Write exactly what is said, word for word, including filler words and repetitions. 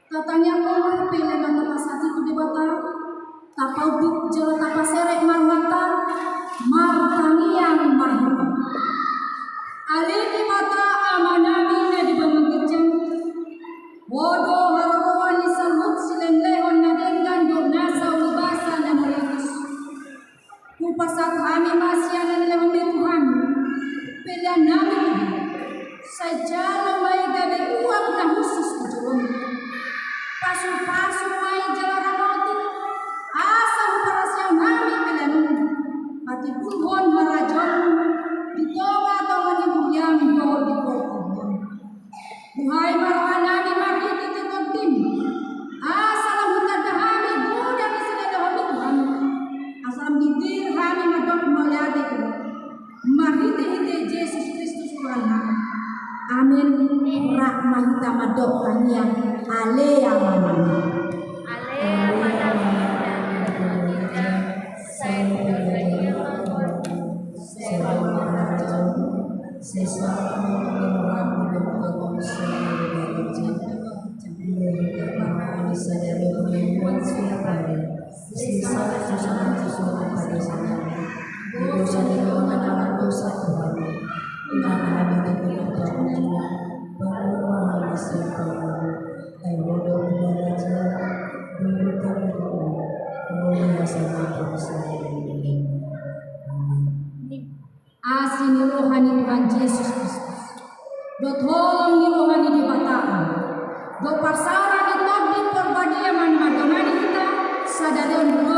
Tatangiangkon ma pele ma tapasahat tu Debata, tapaubik jala tapaserep ma rohanta, martangiang ma hita. Ale Debata Amanami na di banua ginjang, Ho do haroroan ni saluhut silehlehon na denggan dohot nasa ulibasa na meritus. Hupasahat hami ma sian na nilehonMi tu hami peleannami, sai jalo ma i gabe uap na hushus tu joloMi. Pasupasu ma i jala ramoti, asa huparasian hami peleanMi, patimbulhon harajaonMu di tongatonga ni huriaM dohot di portibion. Buhai ma rohanami marhitehite TondiM, asa lam hutanda hami godang ni silehlehonMi tu hami, asa lam dipir hami mandok mauliate tu Ho, marhitehite Jesus Kristus Tuhannami. Amen. Rap ma hita mandok tangiang Ale Amanami. Ale Amanami. Sai Asi ni roha ni Tuhan Jesus Kristus, dohot holong ni roha ni Debata, dohot parsaoran ni Tondi Porbadia ma na mandongani hita sadari on.